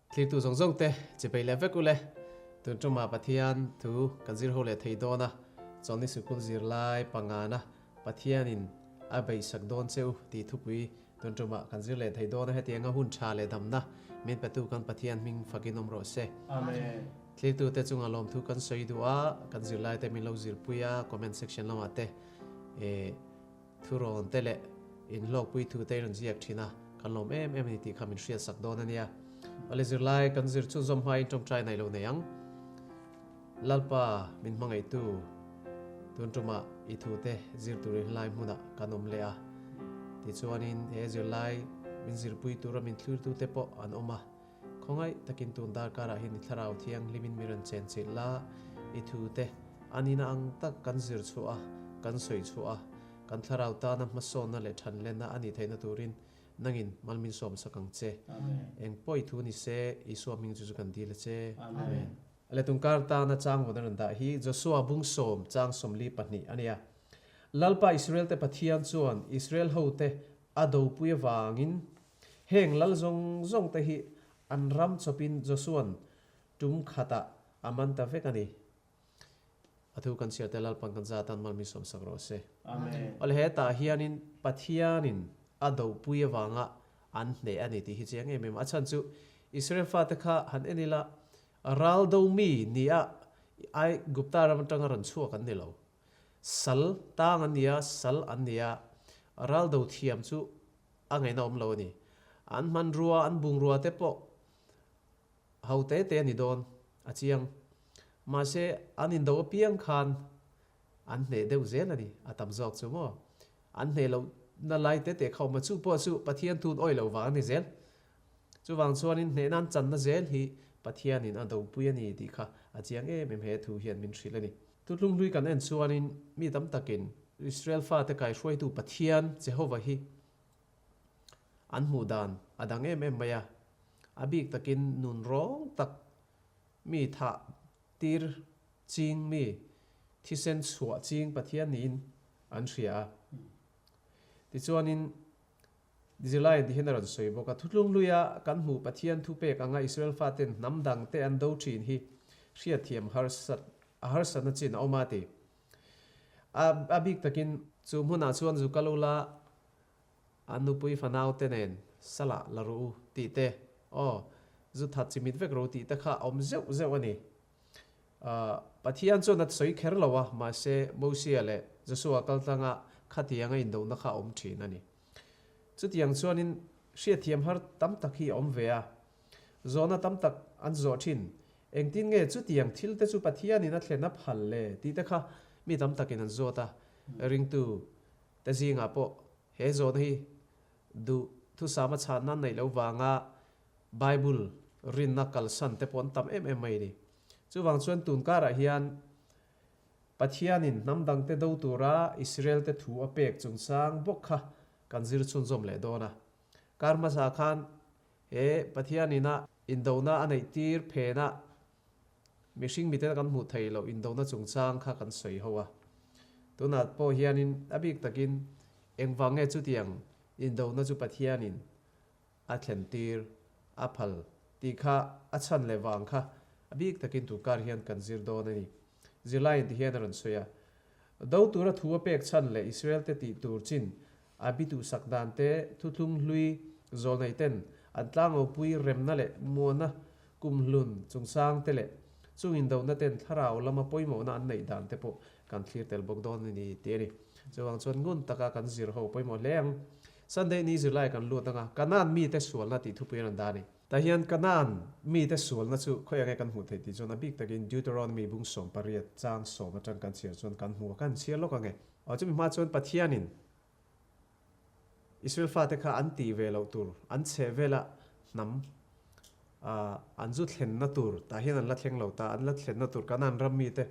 Thlirtu zawng zawng te chipei leh vek ule. Tun tumah Pathian thu kan zir ho leh thei dawn a, Chawlhni Sikul zirlai pangana Pathianin a beihsak dawn che u tih thupui tun tumah kan zir leh thei dawn a, hetianga hun tha leh damna min petu kan Pathian hming fakin awm rawh se. Amen. Thlirtute chunga lawmthu kan sawi duh a, kan zirlaite min lo zirpui a, comment section lamah te thurawn te leh inhlawkpui thu te in rawn ziak thin a, kan lawm em em a ni tih kha min hriatsak dawn a nia. Awle zirlai kan zir chhunzawm hmain tawngtai naih lo nei ang. Lalpa min hmangaihtu tun tumah i thute zir turin helai hmunah kan awm leh a, tichuanin he zirlai min zirpui tura min thlirtute pawh an awm a. Khawngaih takin tun darkarah hian i thlarau thianghlimin mi rawn chenchilh la, i thute a nihna ang tak kan zir chhuah a, kan sawi chhuah a, kan thlarau tana hmasawnna leh thanlenna a nih theihna turin nangin mal min sawmsak ang che. Eng pawh i thu ni se, Isua hming chu chu kan dil a che. Amen. A le tungkar tana chang vawn a rawn dah hi Joshua bung sawm chang 42 a nia. Lalpa Israel-te Pathian chuan Israel hote a dopui avangin Heng lal zawng zawng te hi an ram chawpin Joshua'n tum khatah a man ta vek a ni. A thu kan chhiar te Lalpan kan zatan malmi sawmsak rawh se. Amen. Awle hetah hianin Pathianin a dopui avanga an hneh a ni tih hi chiang em em. A chhan chu Israel fate kha han en ila ral do mi nia ai Gupta ram atanga rawn chhuak an ni lo. Sal tang an ni a, sal an ni a, ral do thiam chu a ngaihna awm lo a ni. An hmanrua, an bungrua te pawh ho te te a ni dawn a chiang. Mahse, an indo apiang khan an hneh deuh zel a ni, a tam zawk chu maw. An hneh lohna lai te te kha awm a, chu pawh chu Pathian thun awih loh vang a ni zel. Chuvang chuanin hnehna an channa zel hi Pathianin a dopui a ni tih kha a chiang em em he thu hian min hrilh a ni. Tutlung hlui kan en chuanin mi tam takin Israel fate kaihruaitu Pathian Jehova hi an hmuh dan a dang em em mai a. A bik takin nun rawng tak mi thah tir ching mi thisen chhuah ching Pathian niin an hria a. Tichuanin Zirlaiin ti hian a rawn sawi bawk a, Thutlung hluia kan hmuh Pathian thupek anga Israel faten hnam dangte an do thin hi hriatthiam harsat a harsatna chin a awm a ti. A a bik takin chu hmunah chuan zu kal ula a nupui fanau te nen salah la ru u tih te, aw, zu that chimit vek ro tih te kha a awm zeuh zeuh a ni. Pathian chuan a sawi kher lo a, mahse Mosia leh Joshua kaltlanga khatianga indohna kha a awm thin a ni. Chutiang chuanin hriatthiam har tam tak hi a awm ve a, zawhna tam tak an zawh thin. Engtin nge chutiang thil te chu Pathianin a thlen a phal le tih te kha mi tam takin an zawt a, ringtu te zingah pawh he zawhna hi duh thusama chhanna an neih loh vanga Bible rinna kalsan te pawh an tam em em mai a ni. Chuvang chuan tun karah hian Pathianin hnam dangte do tura Israelte thu a pek chungchang bawk kha kan zir chhunzawm leh dawn a. Kar hmasa khan he Pathianin a indona a neih tir phena mihring miten kan hmuh theih loh indona chungchang kha kan sawi ho a. Tunah pawh hianin a bik takin engvang nge chutiang indona chu Pathianin a thlen tir a phal tih kha a chhan leh vang kha a bik takin tunkar hian kan zir dawn a ni. Zirlaiin ti hian a rawn sawi a, Do tura thu a pek chhan leh Israel te tih tur chin a bi duhsak dan te, thuthlung hlui zawlnei ten an tlangopui remna leh muana kumhlun chungchang te leh chung indohna ten thlarau lama pawimawhna an neih dan te pawh kan thlir tel bawk dawn a ni tih a ni. Chuvang chuan ngun taka kan zir ho pawimawh hle ang. Sunday ni zirlai kan lut anga Kanaan mite sualna tih thupui a rawn dah a ni. Tah hian Kanaan mite sualna chu khawi ange kan hmuh theih tih chuan a bik takin Deuteronomy bung 18 chang 10 atang kan chhiar chuan kan hmu a, kan chhiar lawk ange. Aw chumi hma chuan Pathianin Israel fate kha an tih ve loh tur, an chheh vela hnam an zu thlenna tur, tah hian an la thleng lo ta, an la thlenna tur Kanaan ram mite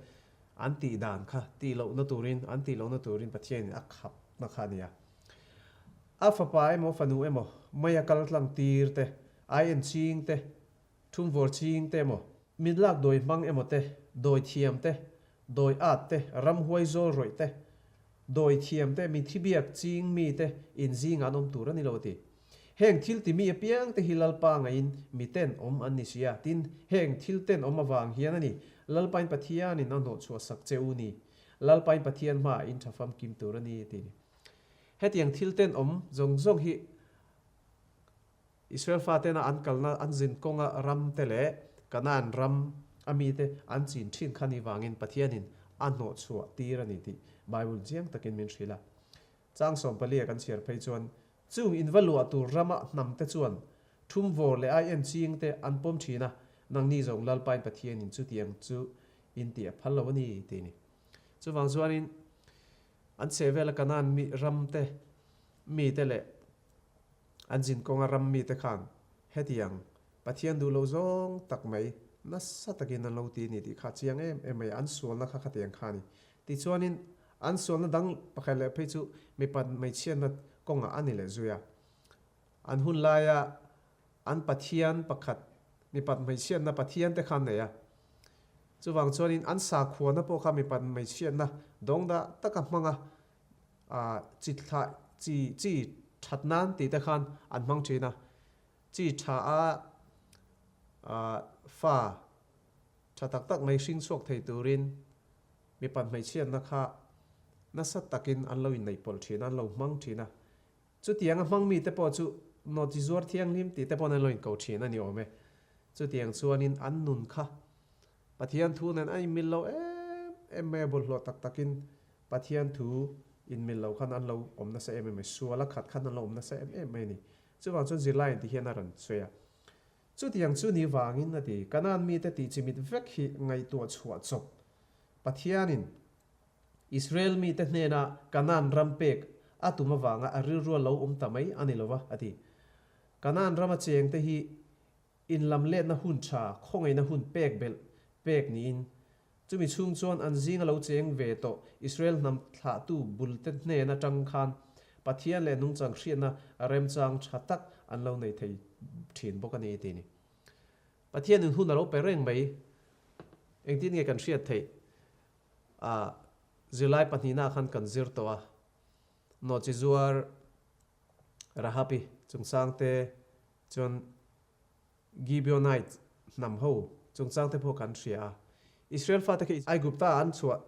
an tih dan kha tih lohna turin, an tih lohna turin Pathianin a khapna kha a ni a. A fapa emaw fanu emaw mai a kal tlang tir te, ai en ching te, thumvawr ching te emaw, mit lak dawi hmang emaw te, dawi thiam te, dawi at te, ramhuai zawl rawih te, dawi thiam te, mi thi biak ching mi te in zingah an awm tur a ni lo a ti. Heng thil timi apiang te hi Lalpa ngaiin miten awm an ni si a, tin, heng thil ten awm avang hian a ni, Lalpain Pathianin a hnawhchhuah sak che u ni. Lalpain Pathian hmaah in tha famkim tur a ni, ti ni. Hetiang thil ten awm zawng zawng hi Israel fatena an kalna an zin kawnga ram te leh Kanaan ram a mite an chin thin kha ni vangin Pathianin a hnawhchhuah tir a ni tih Bible chiang takin min hrilh a. Chang sawmpalia kan chhiar phei chuan chung inva luah tur rama hnam te chuan thumvawr leh ai en ching te an pawm thin a, nangni zawng Lalpain Pathianin chutiang chu in tih a phal lo a ni ti ni. Chuvang chuanin an chhehvela Kanaan mi ram te mite leh An zin kawnga ram mite khan hetiang Pathian duh lo zawng tak mai nasa takin an lo ti a ni tih kha chiang em em mai a, an sualna kha khatiang kha a ni. Tichuanin an sualna dang pakhat leh phei chu mipat hmeichhiatna kawngah a ni leh zui a. An hun laia an Pathian pakhat mipat hmeichhiatna Pathian te kha an nei a. Chuvang chuanin an sakhuana pawh kha mipat hmeichhiatna dawngdah taka hmanga chi thlah chi chi that nan tih te khan an hmang thin a, chi tha a fa tha tak tak mai hring chhuak thei turin mipa hmeichhiatna kha nasa takin an lo inneih pawlh thin a, an lo hmang thin a. Chutianga hmang mite pawh chu nawti zuar thianghlim tih te pawhin an lo inko thin a ni awm e. Chutiang chuanin an nun kha Pathian thu nen a inmil lo em em mai a, bawlhhlawh tak takin Pathian thu inmil lo khan an lo awm nasa em em mai, sual a khat khan an lo awm nasa em em mai a ni. Chuvang chuan zirlai in ti hian a rawn sawi a. Chutiang chu ni vangin a ti, Kanaan mite tih chimit vek hi ngaihtuah chhuah chawp Pathianin Israel mite hnena Kanaan ram pek a tum avanga a rilrua lo awm ta mai a ni lova, a ti. Kanaan rama chengte hi inlamletna hun tha, khawngaihna hun pek belh pek niin, chumi chhung chuan an zinga lo cheng ve tawh Israel hnam thlahtu bulte hnen atang khan Pathian leh nungchang hriatna remchang tha tak an lo nei thei thin bawk a ni, ti ni. Pathianin hun a lo pe reng mai. Engtin nge kan hriat theih? A zirlai pahnihna khan kan zir tawh a, nawhchi zuar Rahabi chungchang te chuan Gibeonite hnam ho chungchang te pawh kan hria a. Israel fate kha Aigupta an chhuah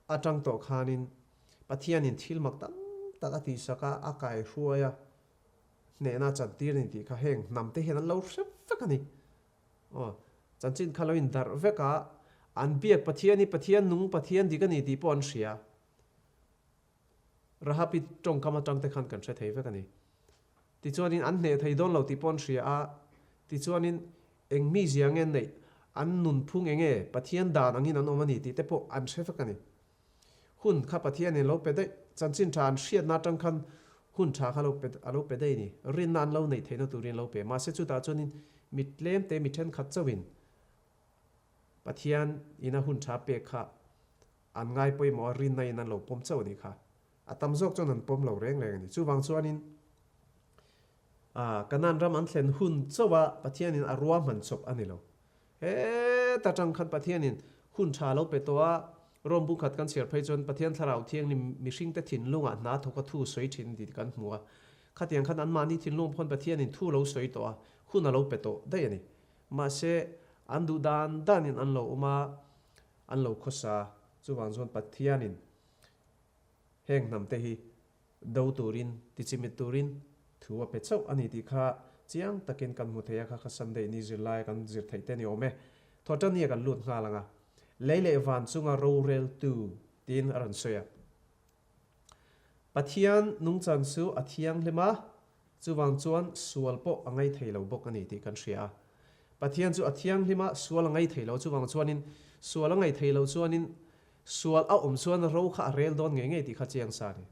atang tawh khanin Pathianin thil mak tam tak a tihsak a, a kaihruai a, hnehna a chantir a ni tih kha heng hnam te hian an lo hre vek a ni. Aw, chanchin kha lo indarh vek a, an biak Pathian hi Pathian nung, Pathian dik a ni tih pawh an hria. Rahabi tawngkam atang te khan kan hre thei vek a ni. Tichuanin an hneh thei dawn lo tih pawh an hria a, tichuanin eng mizia nge an neih, an nunphung eng nge, Pathian dan angin an awm a ni tih te pawh an hre vek a ni. Hun kha Pathianin lo pe daih, chanchin tha an hriatna atang khan hun tha kha lo pe a lo pe daih a ni. Rinna an lo neih theihna turin lo pe. Mahse chutah chuanin mi tlemte mi thenkhat chauhin Pathian ina hun tha pek kha an ngai pawimawh a, rinna in an lo pawm chauh a nih kha. A tam zawk chuan an pawm lo reng reng a ni. Chuvang chuanin Kanaan ram an thlen hun chauh a Pathianin a ruahman chawp a ni lo. Heta tang khan Pathianin hun tha lo pe tawh a, Rome bu khat kan chhiar phei chuan Pathian Thlarau Thianghlim mihringte thinlungah hna thawka thu sawi thin tih kan hmu a. Khatiang khan anmahni thinlung pawhin Pathianin thu lo sawi tawh a, hun a lo pe tawh daih a ni. Mahse, an duh dan danin an lo awm a, an lo khawsa. Chuvang chuan Pathianin heng hnamte hi Do turin, tichimit turin thu a pe chauh a ni tih kha chiang takin kan hmu thei a, kha kha Sunday ni zirlaia kan zir theih te ni awm e. Thawhṭannia kan lut nghal ang a, lei leh van chunga roreltu tiin a rawn sawi a. Pathian nungchang chu a thianghlim a, chuvang chuan sual pawh a ngai thei lo bawk a ni tih kan hria a. Pathian chu a thianghlim a, sual a ngai thei lo, chuvang chuanin sual a ngai thei lo chuanin Sual a awm chuan ro kha a rel dawn ngei ngei tih kha chiang sa a ni.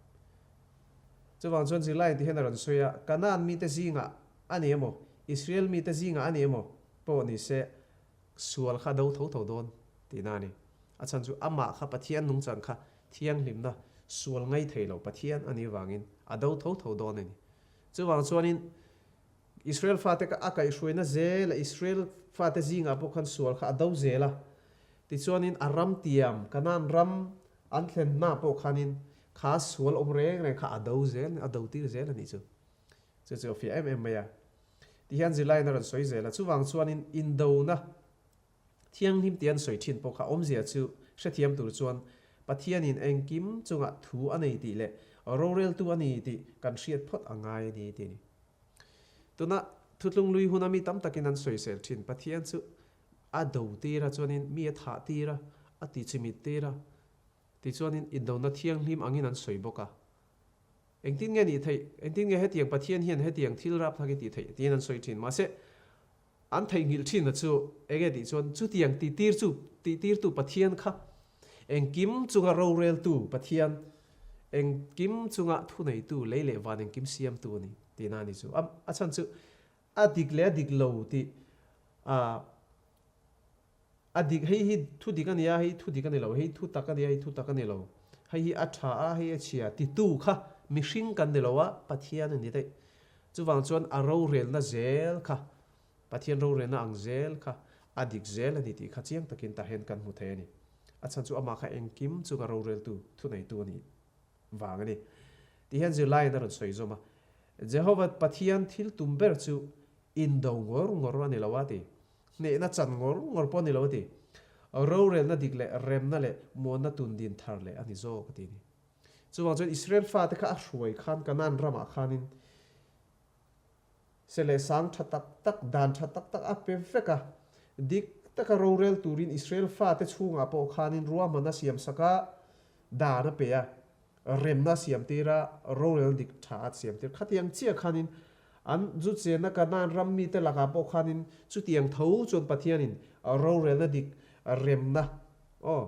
Chuvang chuan zirlai ti hian a rawn sawi a, Kanaan mite zingah a ni emaw, Israel mite zingah a ni emaw pawh ni se, sual kha a do tho tho dawn tihna a ni. A chhan chu amah kha Pathian nungchang kha thianghlimna, sual ngai thei lo Pathian a nih vangin a do tho tho dawn a ni. Chuvang chuanin Israel fate kha a kaihhruaina zel a, Israel fate zingah pawh khan sual kha a do zel a. Tichuanin a ram tiam, Kanaan ram an thlenna pawh khanin kha sual awm reng reng kha a do zel, a do tir zel a nih chu. Chu chu a fiah em em mai a. Tihian zirlaiin a rawn sawi zel a, chuvang chuanin indona thianghlim tih an sawi thin pawh kha awmzia chu hrethiam tur chuan Pathianin engkim chungah thu a nei tih leh roreltu a ni tih kan hriat phawt a ngai a ni tih a ni. Tuna thutlung lui huna mi tam takin an sawisel thin Pathian chu a do tir a chuanin mi a thah tir a, a tichimit tir a, tichuanin indona thianghlim angin an sawi bawk a. Engtin nge nih theih? Engtin nge hetiang Pathian hian hetiang thil rapthlak hi tih theih? tiin an sawi thin. Mahse, an theihnghilh thin a chu enge tih chuan chutiang tihtir chu tihtirtu Pathian kha engkim chunga roreltu Pathian, engkim chunga thuneitu lei leh van engkim siamtu a ni tihna a ni chu. A chhan chu a dik leh a dik lo tih a A dik, hei hi thu dik a nia, hei thu dik a ni lo, hei thu tak a nia, hei thu tak a ni lo, hei hi a tha a, hei a chhia titu kha mihring kan ni lo a, Pathian a ni daih. Chuvang chuan a rorelna zel kha, Pathian rorelna ang zel kha a dik zel a ni tih kha chiang takin tah hian kan hmu thei a ni. A chhan chu amah kha engkim chunga roreltu, thuneitu a nih vang a ni. Tih hian zirlaiin a rawn sawi zawm a, Jehovah Pathian thil tum ber chu indo ngawr ngawr a ni lo a ti. Hnehna chan ngawr ngawr pawh a ni lo a ti. Rorelna dik leh remna leh muanna tun din thar leh a ni zawk a ti a ni. Chuvang chuan Israel fate kha a hruai khan Kanaan ramah khanin se leh sang tha tak tak, dan tha tak tak a pe vek a. Dik taka rorel turin Israel fate chhungah pawh khanin ruahman a siamsak a, dan a pe a. Remna siam tir a, rorel dik tha a siam tir. Khatiang chiah khanin an zu chenna Kanaan ram mite lakah pawh khanin chutiang tho chuan Pathianin rorelna dik remna aw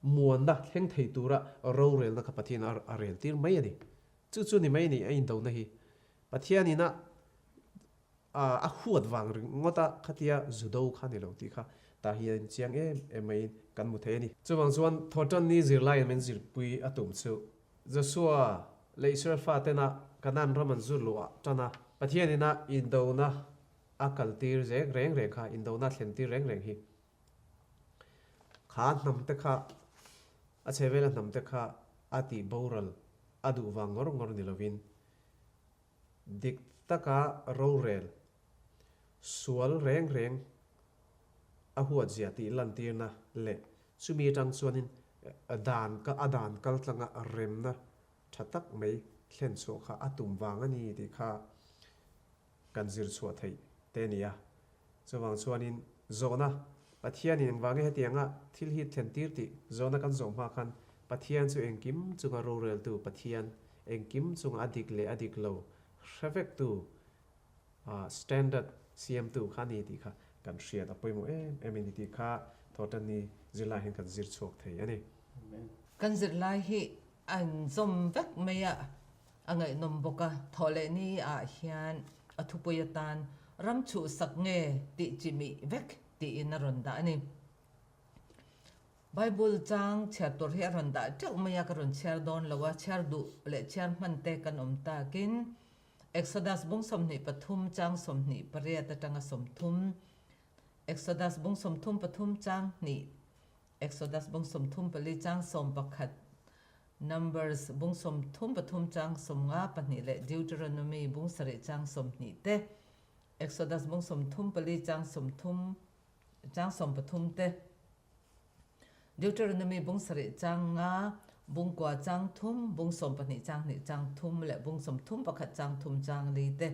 muanna thleng thei tura rorelna kha Pathian a rel tir mai a ni. Chu chu ni mai a ni a indona hi. Pathianin a A huat vang ringawt a, khatia judo kha ni lo tih kha tah hian chiang em em maiin kan hmu thei a ni. Chuvang chuan Thawhtanni zirlaiin min zirpui a tum chu Joshua leh Israel fatena Kanaan ram an zu luah tan a, Pathianin a indona a kaltir zeng reng reng kha, indona a thlentir reng reng hi kha hnamte kha a chhehvela hnamte kha a tih boral a duh vang ngawr ngawr ni lovin Dik taka rorel, sual reng reng a huatzia tih lantirna leh chumi atang chuanin dan a dan kaltlanga remna tha tak mai thlen chhuah kha a tum vang a ni tih kha kan zir chhuah theih te a ni a. Chuvang chuanin zawhna, Pathianin engvange hetianga thil hi thlen tir tih zawhna kan zawh hma khan Pathian chu engkim chunga roreltu Pathian, engkim chunga a dik leh a dik lo hre vektu, standard siamtu kha a ni tih kha kan hriat a pawimawh em em a ni tih kha Thawhtanni zirlai hian kan zir chhuak thei a ni. Kan zirlai hi a inzawm vek mai a, A ngaihnawm bawk a, thawhlehni ah hian a thupui atan ram chhuhsak nge tih chi mih vek tiin a rawn dah a ni. Bible chang chhiar tur hi a rawn dah teuh mai a, ka rawn chhiar dawn lo a, chhiar duh leh chhiar hman te kan awm takin Exodus bung 23 chang 28 atanga 30, Exodus bung 33 chang hnih, Exodus bung 34 chang 11, Numbers bung 33 chang 52 leh Deuteronomy bung 7 chang 20 te, Exodus bung 34 chang 30 chang 13 te, Deuteronomy bung 7 chang 5, bung kua chang thum, bung 12 chang hnih chang thum leh bung 31 chang thum chang li te.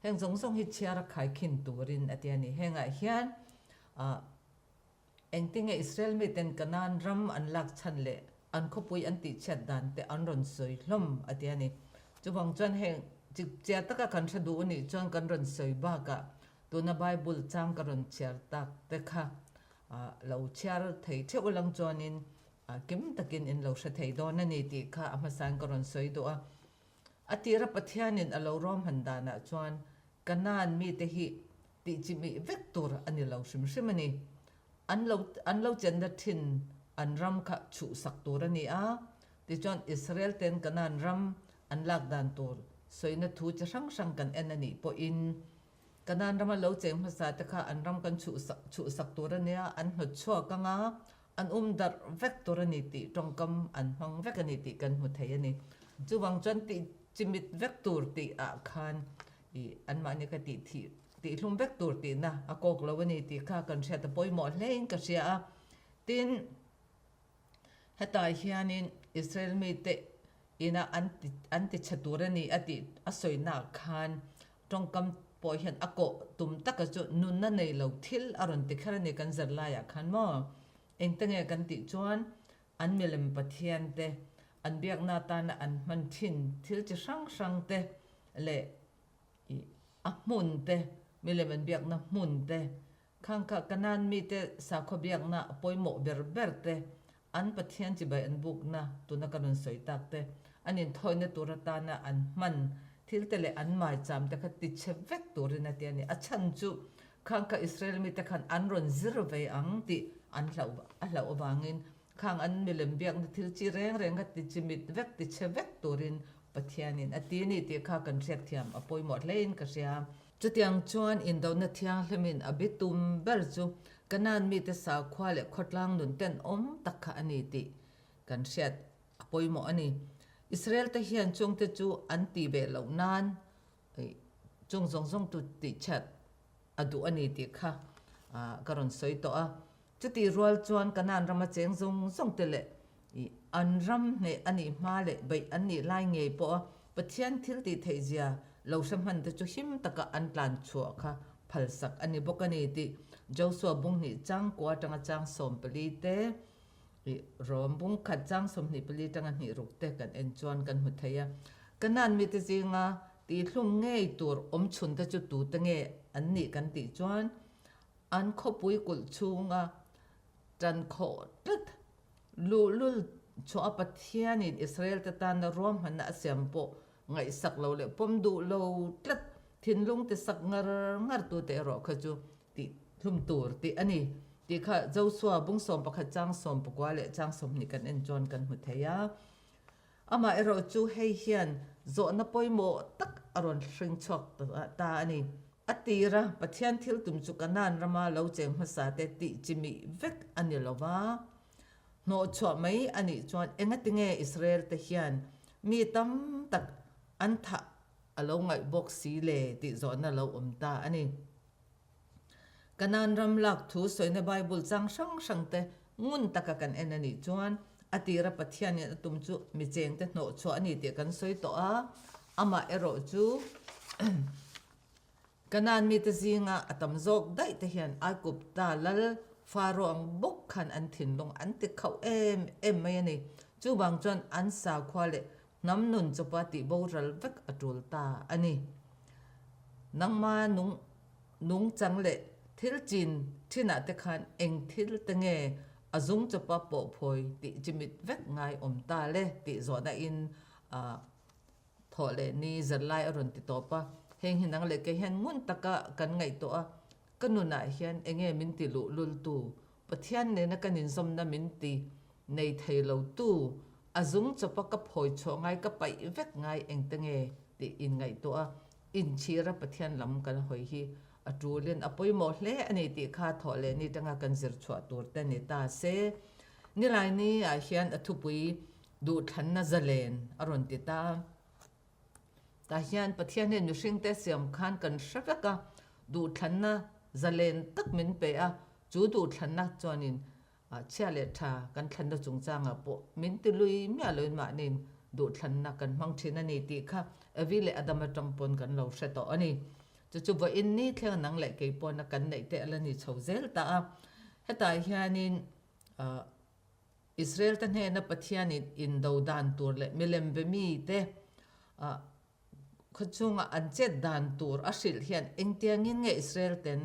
Heng zawng zawng hi chhiar a khaikhin turin a ti a ni. Hengah hian Engtinge Israel miten Kanaan ram an lak chhan leh an khawpui an tihchhiat dan te an rawn sawi hlawm a ti a ni. Chuvang chuan heng chipchia taka kan hre duh nih chuan kan rawn sawi bakah tuna Bible chang ka rawn chhiar tak te kha lo chhiar thei theuh alang chuanin kim takin in lo hre thei dawn a ni tih kha a hmasain ka rawn sawi duh a. A tira Pathianin a lo ruahman danah chuan Kanaan mite hi tih chimih vek tur a ni lo hrim hrim a ni. An lo an lo chenna thin an ram kha chhuhsak tur a ni a, tichuan Israel ten Kanaan ram an lak dan tur sawina thu chi hrang hrang kan en a nih pawhin Kanaan rama lo cheng hmasa te kha an ram kan chhuhsak chhuhsak tur a nia, an hnawt chhuak anga an um darh vek tur a ni tih tawngkam an hmang vek a ni tih kan hmu thei a ni. Chuvang chuan tih. chimit vek tur tih ah khan ih anmahni kha tih thih tihhlum vek tur tihna a kawk lo a ni tih kha kan hriat a pawimawh hlein ka hria a. Tin, hetah hianin Israel mite ina an ti an ti chhe tur a ni a tih a sawinaah khan tawngkam pawh hian a kawh tum taka chu nunna nei lo thil a rawn ti kher a ni kan zirlaiah khan maw? Engte nge kan tih chuan an milem pathian te, an biakna atana an hman thin thil chi hrang hrang te leh ih a hmun te, milem an biakna hmun te, khang kha Kanaan mite sakhaw biakna a pawimawh ber ber te, an Pathian chibai an bukna tuna ka rawn sawi tak te, an inthawina tur atana an hman thil te leh an maicham te kha tichhe vek turin a ti a ni. A chhan chu Khang kha Israel mite khan an rawn zir ve ang tih an hlauh a hlauh avangin khang an milem biakna thil chi reng reng kha ti chimit vek, ti chhe vek turin Pathianin a ti ni tih kha kan hriatthiam a pawimawh hlein ka hria. Chutiang chuan indona thianghlimin a bi tum ber chu Kanaan mite sakhua leh khawtlang nun tenawm tak kha a ni tih kan hriat a pawimawh a ni. Israel te hian chungte chu an ti ve loh nan Chung zawng zawng tu tihchhiat a duh a ni tih kha ka rawn sawi tawh a. Chutih rual chuan Kanaan rama cheng zawng zawng te leh an ram hneh a nih hma leh beih an nih lai ngei pawh a Pathian thil tih theih zia lo hre hman te chu him taka an tlan chhuah kha phalsak a ni bawk a ni tih Josua bunghnih changkua atanga chang 14 te Ih, rawm bung khat chang 24 tanga hnih ruk te kan en chuan kan hmu thei a. Kanaan mite zinga tihlum ngei tur awm chhun te chu tute nge an nih kan tih chuan an khawpui kulh chhunga tan khawh tlat luhlul chhuah a Pathianin Israel te tana ruahmanna a siam pawh ngaihsak lo leh pawm duh lo tlat thinlung ti sak ngar ngar tute erawh kha chu tih hlum tur tih a ni tih kha Joshua bung 11 chang 19 leh chang 20 kan en chuan kan hmu thei a. Amah erawh chu hei hian zawhna pawimawh tak a rawn hring chhuak ta a ni. A tir a, Pathian thil tum chu Kanaan rama lo cheng hmasa te tih chimih vek a ni lo va. Hnawhchhuah mai a nih chuan engatinge Israel te hian mi tam tak an thah a lo ngaih bawk si le tih zawhna lo awm ta a ni. Kanaan ram lak thu sawina Bible chang hrang hrang te ngun taka kan en a nih chuan a tira Pathianin a tum chu mi chengte hnawh chhuah a ni tih kan sawi tawh a, amah erawh chu Kanaan mite zinga a tam zawk daih te hian Aigupta lal Faro ang bawk khan an thinlung an ti khauh em em mai a ni. Chuvang chuan an sakhua leh Hnam nun chawpa tih boral vek a tul ta a ni. Nangma nung nungchang leh thil chin thinah te khan eng thil te nge a zung chawpa pawh phawi tih chimit vek ngai awm ta le tih zawhna in a thawh leh ni zirlai a rawn ti tawp a. Heng hi nang leh kei hian ngun taka kan ngaihtuah a, ka nunah hian enge min ti luh lul tu Pathian nena kan inzawmna min ti nei thei lo tu, a zung chawpa ka phawi chhuah ngai ka paih vek ngai engte nge tih inngaihtuah a, inchhira Pathian lam kan hawi hi a tulin a pawimawh hle a ni tih kha thawh leh ni tanga kan zir chhuah tur te ni ta se. Nilaini ah hian a thupui duhthlanna zalen a rawn ti ta. Tah hian Pathian hian mihringte siam khan kan hre vek a, duhthlanna zalen tak min pe a, chu duhthlanna chuanin chhia leh tha kan thlanna chungchangah pawh min ti lui miah loin mahniin duhthlanna kan hmang thin a ni tih kha Evi leh Adam atang pawn kan lo hre tawh a ni. Chu chu vawiin ni thleng nang leh kei pawna kan neih te a la ni chho zel ta a. Hetah hianin Israel-te hnena Pathianin indo dan tur leh milem ve mite khawchhunga an chet dan tur a hrilh hian engtiangin nge Israel-ten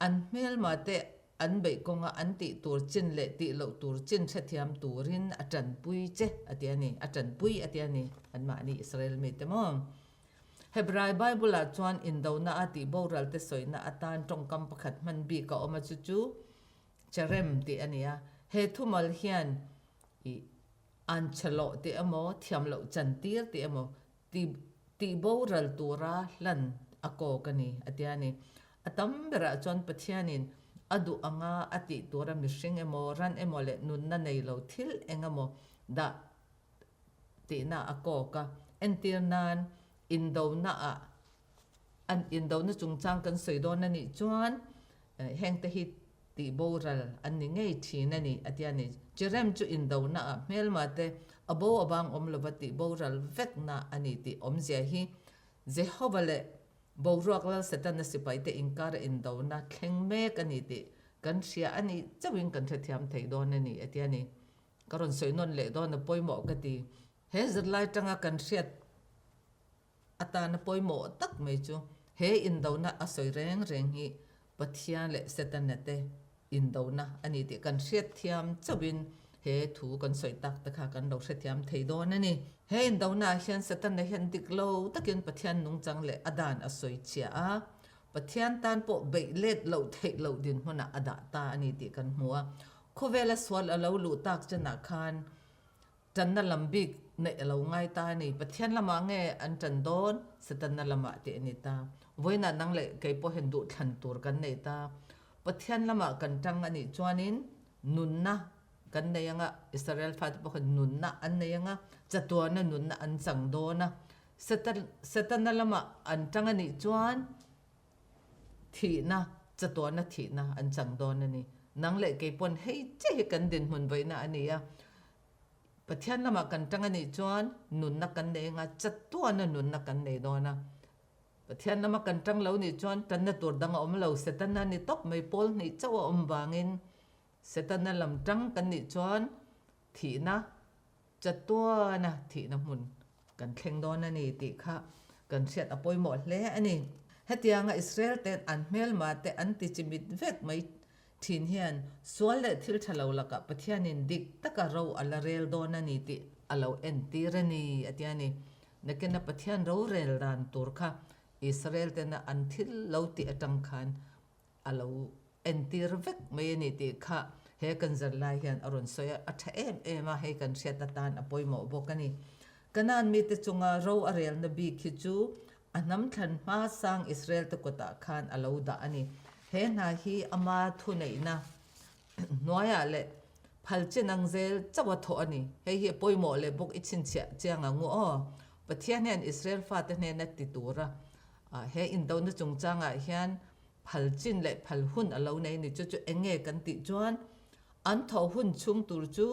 an hmelmate an beih kawnga an tih tur chin leh tih loh tur chin hrethiam turin a tanpui che a ti a ni, a tanpui a ti a ni anmahni Israel mite maw? Hebrai Bible-ah chuan indona a tih boralte sawina atan tawngkam pakhat hman bik a awm a, chu chu Cherem tih a ni a, he thumal hian i an chhe loh tih emaw, thiam loh chantir tih emaw, ti tih boral tura hlan a kawk a ni, a ti a ni. A tam berah chuan Pathianin a duh anga a tih tura mihring emaw, ran emaw leh nunna nei lo thil eng emaw dah tihna a kawk a. Entir nan indonaah an indona chungchang kan sawi dawn a nih chuan hengte hi tih boral an ni ngei thin a ni a ti a ni. Cherem chu indonaah hmelma te a bo a vang awm lova tih boral vekna a ni tih awmzia hi Jehova leh boruak lal Setana sipaite inkara indona thleng mek a ni tih kan hria a nih chauhin kan hrethiam thei dawn a ni a ti a ni. Ka rawn sawi nawn leh dawn a pawimawh ka ti. He zirlai tanga kan hriat atana pawimawh tak mai chu he indona a sawi reng reng hi Pathian leh Setana te indona a ni tih kan hriatthiam chauhin he thu kan sawi tak te kha kan lo hrethiam thei dawn a ni. He indona ah hian Setana hian dik lo takin Pathian nungchang leh a dan a sawi chhia a, Pathian tan pawh beih let loh theih loh dinhmunah a dah ta a ni tih kan hmu a. Khawvela sual a lo luh tak chenah khan Ṭanna lam bik neih a lo ngai ta a ni. Pathian lamah nge an ṭan dawn? Setana lamah tih a ni ta. Vawiinah nang leh kei pawh hian duhthlan tur kan nei ta. Pathian lamah kan ṭang a nih chuanin nunna kan nei anga, Israel fate pawh khan nunna an nei anga, chatuana nunna an chang dawn a. Setana lamah an ṭang a nih chuan Thihna, chatuahna thihna an chang dawn a ni. Nang leh kei pawn hei che hi kan dinhmun vaihna a ni a. Pathian lamah kan tang a nih chuan nunna kan nei anga chatuahna nunna kan nei dawn a. Pathian lama kan tang lo nih chuan tanna tur dang a awm lo, Setana ni tawp mai pawl hnih chauh a awm vangin Setana lam tang kan nih chuan thihna, Chatuana thihna hmun kan thleng dawn a ni tih kha kan hriat a pawimawh hle a ni. Hetianga Israel ten an hmelma te an ti chimit vek mai thin hian sual leh thil tha lo lakah Pathianin dik taka ro a la rel dawn a ni tih a lo entir a ni a ti a ni. Nakina Pathian rorel dan tur kha Israel tena an thil lo tih atang khan a lo entir vek mai a ni tih kha he kan zirlai hian a rawn sawi a, a tha em em a, hei kan hriat atan a pawimawh bawk a ni. Kanaan mite chunga ro a relna bik hi chu a hnam thlan hma sang Israel te kutah khan a lo dah a ni. He hna hi ama thuneihna hnuaiah leh phal chin ang zel chauh a thawh a ni. Hei hi a pawimawh leh bawk i chhinchhiah chiang ang u aw. Pathian hian Israel fate hnena ti tura he indona chungchangah hian phal chin leh phal hun a lo nei a ni. Chu chu eng nge kan tih chuan an thawh hun chhung tur chu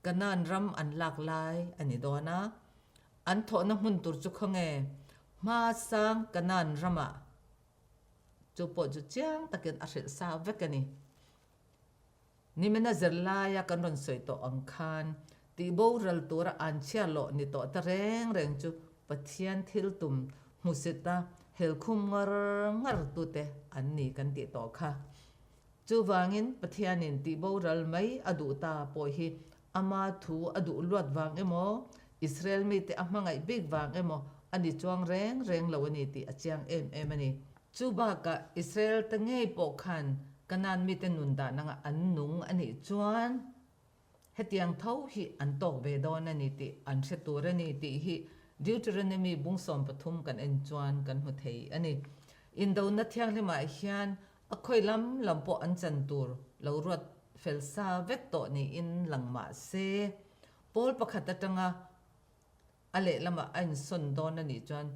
Kanaan ram an lak lai a ni dawn a, an thawhna hmun tur chu khawnge hma sang Kanaan ramah chu pawh chu chiang takin a hrilh sa vek a ni. Nimina zirlaia kan rawn sawi tawh ang khan tih boral tura an chhia lawh ni tawh ta reng reng chu Pathian thil tum hmusit a helkhum ngar ngar tute an ni kan tih tawh kha. Chuvangin Pathianin tih boral mai a duh ta pawh hi ama thu a duh luat vang emaw, Israel mite a hmangaih bik vang emaw a ni chuang reng reng lo a ni tih a chiang em em a ni. Chu bakah Israel te ngei pawh khan Kanaan mite nun dan anga an nung a nih chuan hetiang tho hi an tawk ve dawn a ni tih an hre tur a ni tih hi Deuteronomy bung 13 kan en chuan kan hmu thei a ni. Indona thianghlimah hian a khawi lam lam pawh an chan tur lo ruat fel sa vek tawh niin lang mah se pawl pakhat atanga a lehlamah a insawn dawn a nih chuan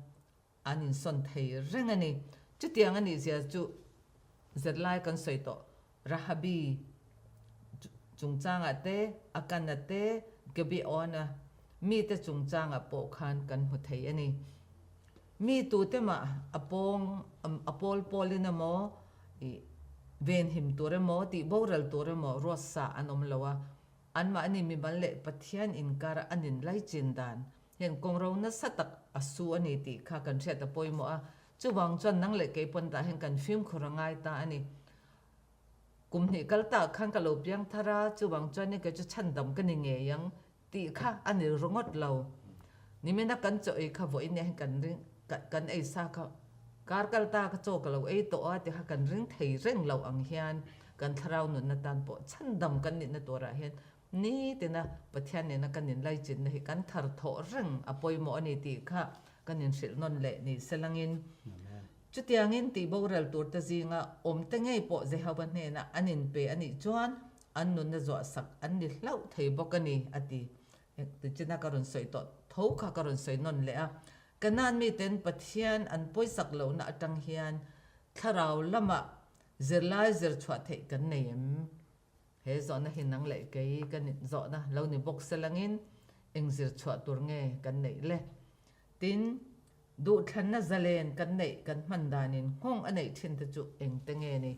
An insawn thei reng a ni. Chutiang a nih zia chu zirlai kan sawi tawh. Rahabi chungchangah te, Akana te, Gibeona mite chungchangah pawh khan kan hmu thei a ni. Mi tute mah a pawng a pawl pawlin emaw, ih venhim tur emaw, tih boral tur emaw ruatsa an awm lo a. Anmahni mimal leh Pathian inkara an inlaichin dan Heng kawngro nasa tak a su a ni tih kha kan hriat a pawimawh a, chuvang chuan nang leh kei pawn tah hian kan fimkhur a ngai ta a ni. Kum hnih kal tah khan ka lo piang thar a, chuvang chuanin kei chu chhandam ka ni ngei ang tih kha a ni ringawt lo. Nimina kan chaw ei kha vawiin nia hian kan ring kan ei sa kha kar kal ta ka chaw ka lo ei tawh a tih kha kan ring thei reng lo ang hian kan thlarau nunna tan pawh chhandam kan nihna turah hian Nitina Pathian nena kan inlaichinna hi kan thar thawh reng a pawimawh a ni tih kha kan inhrilh nawn leh ni selangin. Chutiangin tih boral turte zinga awmte ngei pawh Jehova hnena an inpe a nih chuan an nunna zuahsak an ni hlauh thei bawk a ni, a ti. Tichina ka rawn sawi tawh. tho kha ka rawn sawi nawn leh a. Kanaan miten Pathian an pawisak lohna atang hian thlarau lamah zirlai zir chhuah theih kan nei em? He zawhna hi nang leh kei ka zawhna lo ni bawk se langin eng zir chhuah tur nge kan neih le? Tin, duhthlanna zalen kan neih kan hman danin nghawng a neih thin te chu eng te nge ni?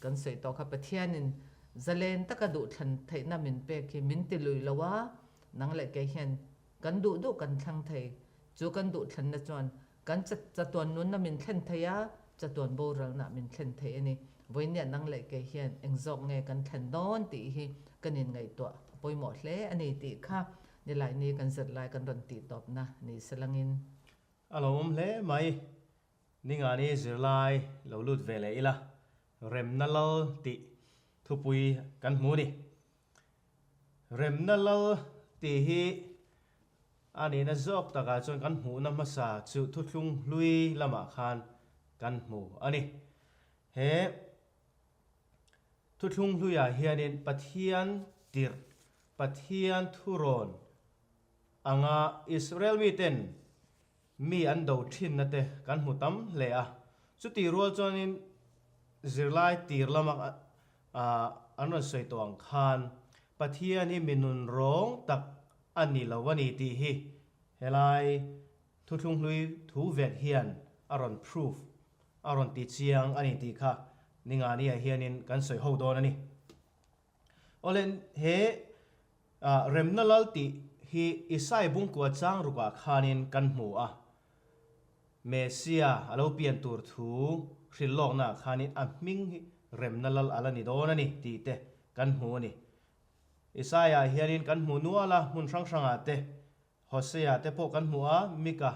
Kan sawi tawh kha Pathianin zalen taka duhthlan theihna min pek hi min ti lui lo a, nang leh kei hian kan duh duh kan thlang thei. Chu kan duhthlanna chuan kan chatuan nunna min thlen thei a, chatuan boralna min thlen thei a ni. Vawinia nang leh kei hian eng zawk nge kan thlen dawn tih hi kan inngaihtuah a pawimawh hle a ni tih kha Nilaini kan zet lai kan rawn tih tawpna ni se langin. A lo awm hle mai. Ningani zirlai lo lut ve leh ila, Remna Lal tih thupui kan hmu a ni. Remna Lal tih hi a nihna zawk takah chuan kan hmuhna hmasa chu thuthlung hlui lamah khan kan hmu a ni. He thuthlung hluiah hianin Pathian tirh Pathian thurawn anga Israel miten mi an do thinna te kan hmu tam hle a. Chutih rual chuanin zirlai tir lama an rawn sawi tawh ang khan Pathian hi mi nun rawng tak a ni lo a ni tih hi helai thuthlung hlui thu vek hian a rawn proof, a rawn ti chiang a ni tih kha Ningani-ah hianin kan sawi ho dawn a ni. Awle, he Remna Lal tih hi Isai bungkua chang rukah khanin kan hmu a. Mesia a lo pian tur thu hrilh lawknaah khanin a hming hi Remna Lal a la ni dawn a ni tih te kan hmu a ni. Isaiah hianin kan hmu nual a, hmun hrang hrangah te, Hosea te pawh kan hmu a, Mika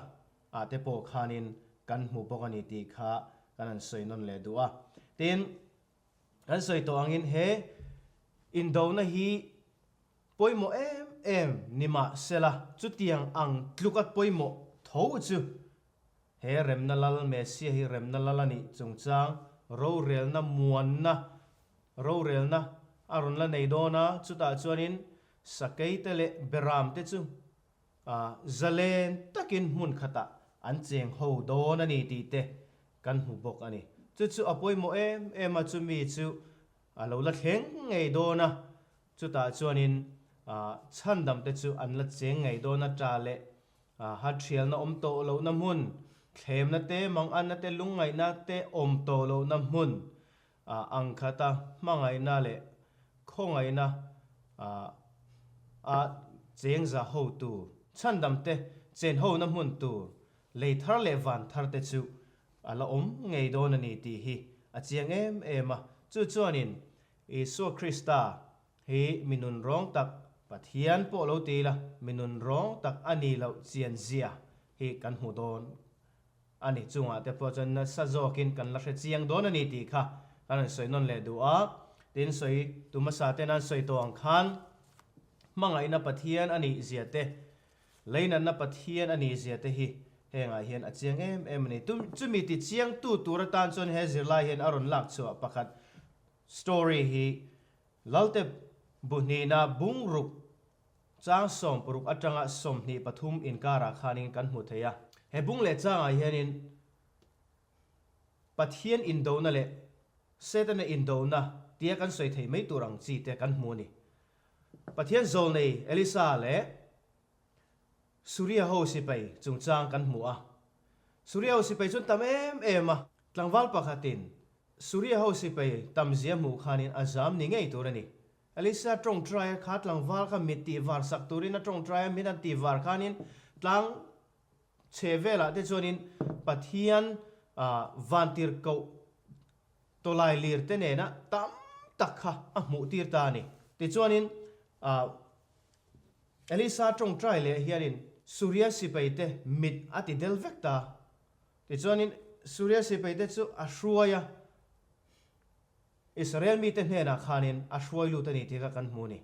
ah te pawh khanin kan hmu bawk a ni tih kha kan han sawi nawn leh duh a. Tin, Kan sawi tawh angin he indona hi pawimawh em em ni mah sela chutiang ang tluka pawimawh tho chu he remna lal Messia hi remna lal a nih chungchang rorelna muanna rorelna a rawn la nei dawn a, chutah chuanin sakeite leh beramte chu Zalen takin hmun khatah an cheng ho dawn a ni tih te kan hmu bawk a ni. Chu chu a pawimawh em em a, chumi chu a lo la thleng ngei dawn a, chutah chuanin chhandam te chu an la cheng ngei dawn a, ta leh hathialna awm tawh lohna hmun, thlemna te, manganna te, lungngaihna te awm tawh lohna hmun ang khata hmangaihna leh khawngaihna a cheng za ho tur, chhandam te chen hona hmun tur, lei thar leh van thar te chu a la awm ngei dawn a ni tih hi a chiang em em a. Chu chuanin Isua Krista hi mi nun rawng tak, Pathian pawh lo ti ila, mi nun rawng tak a ni loh chian zia hi kan hmu dawn A ni chungah te pawh chuan nasa zawkin kan la hre chiang dawn a ni tih kha kan rawn sawi nawn leh duh a. Tin, sawi tu hmasa ten an sawi tawh ang khan hmangaihna Pathian a nih zia te, leinatna Pathian a nih zia te hi hengah hian a chiang em em a ni. Chumi ti chiang tu tur atan chuan he zirlai hian a rawn lak chhuah pakhat story hi Lalte Buhnihna bungruk Chang 60 atanga 23 inkarah khanin kan hmu thei a. He bung leh changah hianin Pathian indona leh Setana indona tia kan sawi thei mai tur ang chi te kan hmu a ni. Pathian zawlnei Elisa leh Suria ho sipai chungchang kan hmu a. Suria ho sipai chu an tam em em a. Tlangval pakhatin Suria ho sipai tamzia hmuh khanin a zam ni ngei tur a ni. Elisa tawngtai a kha tlangval kha mit tih var sak turin a tawngtai a, mit an tih var khanin tlang chhe velah te chuanin Pathian vantir koh tawlai lir te nena tam tak kha a hmuh tir ta a ni. Tichuanin Elisa tawngtai leh hianin Suria sipai te mit a ti del vek ta. Tichuanin Suria sipai te chu a hruai a. Israel mite hnenah khanin a hruai lut a ni tih kha kan hmu a ni.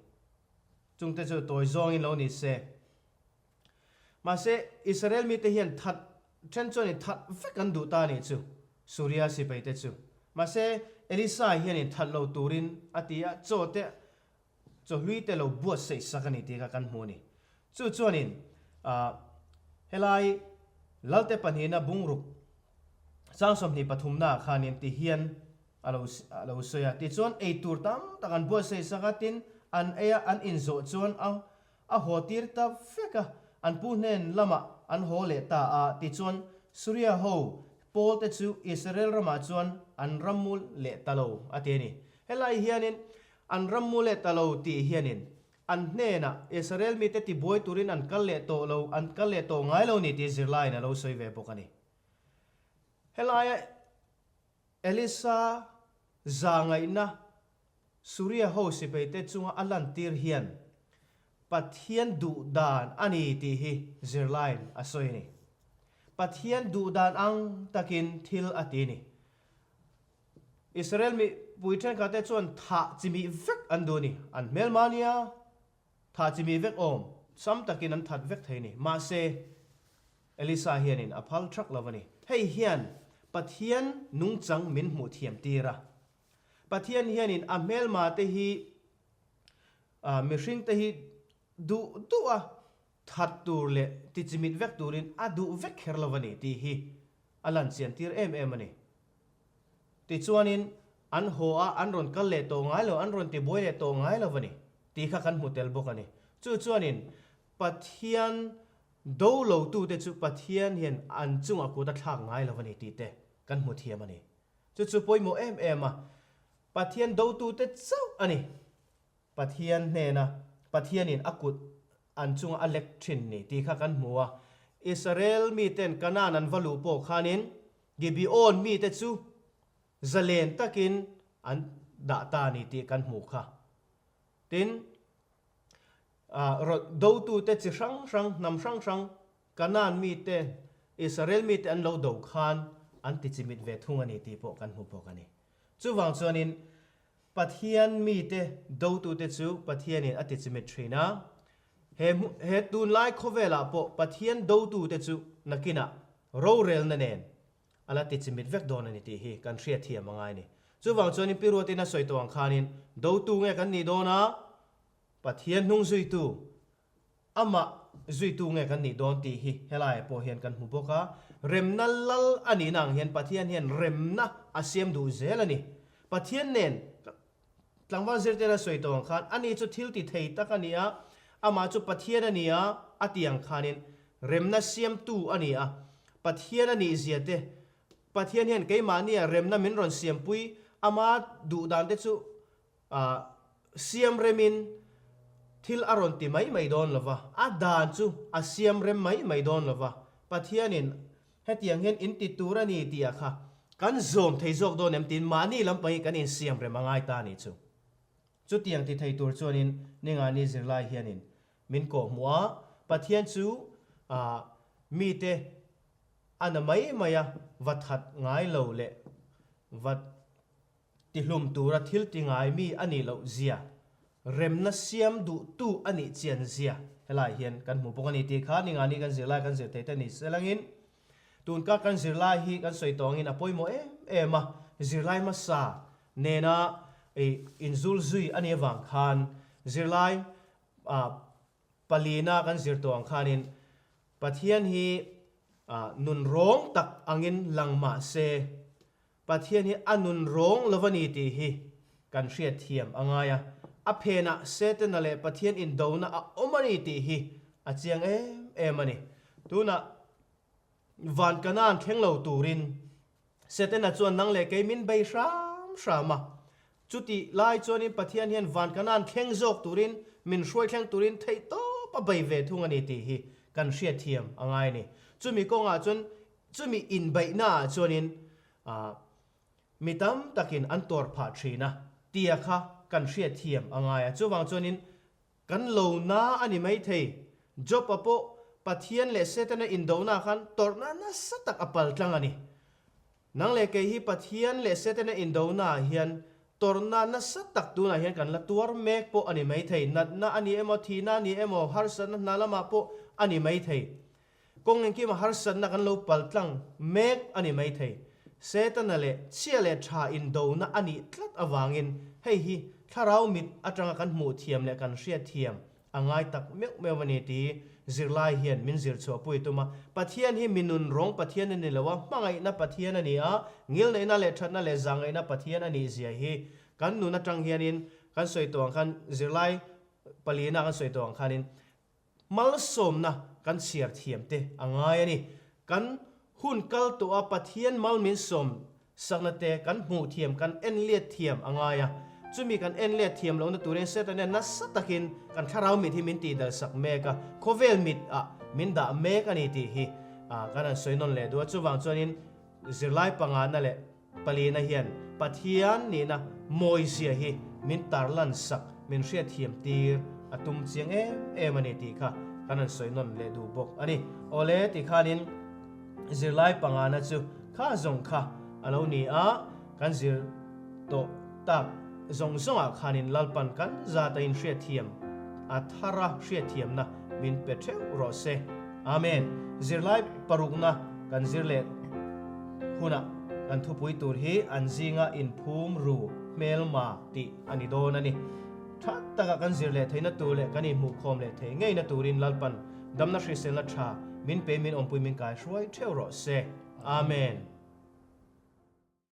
Chungte chu tawi zawngin lo ni se. Mahse, Israel mite hian that then chuanin that vek an duh ta a nih chu, Suria sipaite chu. Mahse, Elisa hianin that lo turin a ti a, chaw te, chaw hlui te lo buatsaih sak a ni tih kha kan hmu a ni. Chu chuanin, ah. Helai Lalte pahnihna bungruk chang 20 pathumnaah khanin ti hian a lo a lo sawi a. Tichuan ei tur tam tak an buatsaih sak a, tin an ei a, an inzawh chuan a a haw tir ta vek a, an pu hnen lamah an haw leh ta a. Tichuan Suria ho pawl te chu Israel ramah chuan an rammul leh ta lo a ti a ni. Helai hianin an rammul leh ta lo tih hianin An hnenah Israel mite tibuai turin an kal leh tawh lo, an kal leh tawh ngai lo ni tih zirlaiin a lo sawi ve bawk a ni. Helaia Elisa za ngaihna Suria ho sipaite chunga a lantir hian Pathian duh dan a ni tih hi zirlaiin a sawi a ni. Pathian duh dan ang takin thil a ti a ni. Israel mipui thenkhatte chuan thah chimih vek an duh a ni. An hmelma nia, thah chimih vek awm, sam takin an that vek thei a ni. Mahse, Elisa hianin a phal thak lo a ni. Hei hian Pathian nungchang min hmuh thiam tir a. Pathian hianin a hmelma te hi, mihring te hi duh duh a that tur leh tichimit vek turin a duh vek kher lo a ni tih hi a lan chian tir em em a ni. Tichuanin, an haw a, an rawn kal leh tawh ngai lo, an rawn tibuai leh tawh ngai lo a ni tih kha kan hmu tel bawk a ni. Chu chuanin, Pathian do lotute chu Pathian hian an chungah kut a thlak ngai lo a ni tih te kan hmu thiam a ni. Chu chu pawimawh em em a, Pathian dotute chauh a ni. Pathian hnena Pathianin a kut an chunga a lek thin ni tih kha kan hmu a. Israel miten Kanaan an va luh pawh khanin Gibeon mite chu zalen takin an dah ta ni tih kan hmuh kha. Tin, dotute chi hrang hrang, hnam hrang hrang Kanaan mite, Israel mite an lo do khan an tichimit ve thung a ni tih pawh kan hmu bawk a ni. Chuvang chuanin Pathian mite dotute chu Pathianin a tichimit thin a. He he tunlai khawvelah pawh Pathian dotute chu nakinah rorelna nen a la tichimit vek dawn a ni tih hi kan hriatthiam a ngai a ni. Chuvang chuanin Pi Ruatin a sawi tawh ang khanin dotu nge kan nih dawn a, Pathian hnung zuitu Amah zuitu nge kan nih dawn tih hi helaiah pawh hian kan hmu bawk a, remna lal a nihna ang hian Pathian hian remna a siam duh zel a ni. Pathian nen tlangval zirtir a sawi tawh ang khan ani chu thil ti thei tak a ni a, amah chu Pathian a ni a, a ti ang khanin remna siamtu a ni a, Pathian a nih zia te, Pathian hian keimahnia remna min rawn siampui, ama duh dan te chu A siam remin thil a rawn ti mai mai dawn lo va, a dan chu a siam rem mai mai dawn lo va, Pathianin hetiang hian in ti tur a ni tih ah kha kan zawm thei zawk dawn em tiin mahni lampang hi kan insiam rem a ngai ta a nih chu. Chutiang ti thei tur chuanin Ningani zirlai hianin min kawhhmuh a, Pathian chu mite a na mai mai a va that ngai lo leh va Tihlum tura thil ti ngai mi a nih loh zia, remna siam duhtu a nih chian zia helai hian kan hmu bawk a ni tih kha ningani kan zirlai kan zir thei te ni selangin tunkar kan zirlai hi kan sawi tawh angin a pawimawh em em a, zirlai hmasa nena inzul zui a nih avang khan zirlai palina kan zir tawh ang khanin Pathian hi nunrawng tak angin lang mah se Pathian hi a nun rawng lo a ni tih hi kan hriatthiam a ngai a, a phenah Setana leh Pathian indona a awm a ni tih hi a chiang em em a ni. Tunah van Kanaan thleng lo turin Setana chuan nang leh kei min bei hram hram a, chutih lai chuanin Pathian hian van Kanaan thleng zawk turin min hruai thleng turin theihtawp a bei ve thung a ni tih hi kan hriatthiam a ngai a ni. Chumi kawngah chuan Chumi inbeihnaah chuanin mi tam takin an tuar phah thin a, tia kha kan hriatthiam a ngai a. Chuvang chuanin kan lo na a ni maithei. Job-a pawh Pathian leh Setana indonaah khan tawrhna nasa tak a pal tlang a ni. Nang leh kei hi Pathian leh Setana indonaah hian tawrhna nasa tak tunah hian kan la tuar mek pawh a ni maithei. Natna a ni emaw, thihna a ni emaw, harsatna hna lamah pawh a ni maithei. Kawng engkima harsatna kan lo paltlang mek a ni maithei. Setana leh chhia leh tha indona a nih tlat avangin hei hi thlarau mit atanga kan hmuh thiam leh kan hriat thiam a ngai tak meuh meuh a ni ti. zirlai hian min zir chhuahpui tum a. Pathian hi mi nun rawng Pathian a ni lo a, hmangaihna Pathian a ni a, ngilneihna leh thatna leh zahngaihna Pathian a nih zia hi kan nun atang hianin kan sawi tawh ang khan zirlai palina kan sawi tawh ang khanin Malsawmna kan chhiar thiam te a ngai a ni. Kan hun kal tawh a Pathian mal min sawm sakna te kan hmuh thiam, kan en let thiam a ngai a. Chumi kan en let thiam lohna turin Satan hian nasa takin kan thlarau mit hi min tihdal sak mek a, khawvel mit ah min dah mek a ni tih hi kan han sawi nawn leh duh a. Chuvang chuanin zirlai pangana leh Palina hian Pathian nihna mawizia hi min tarlan sak, min hriatthiam tir a tum chiang em em a ni tih kha kan han sawi nawn leh duh bawk a ni. Awle ti khanin zirlai pangana chu kha zawng kha a lo ni a, kan zir tawh tak zawng zawngah khanin Lalpan kan zata inhriatthiam a thara hriatthiamna min pe theuh rawh se. Amen. Zirlai parukna kan zir leh hunah kan thupui tur hi an zinga inphum ru hmelma tih a ni dawn a ni. Tha taka kan zir leh theihna tur leh kan inhmuhkhawm leh thei ngeina turin Lalpan damna hriselna tha min pe min awmpui min kai hruai theuh rawh se. Amen.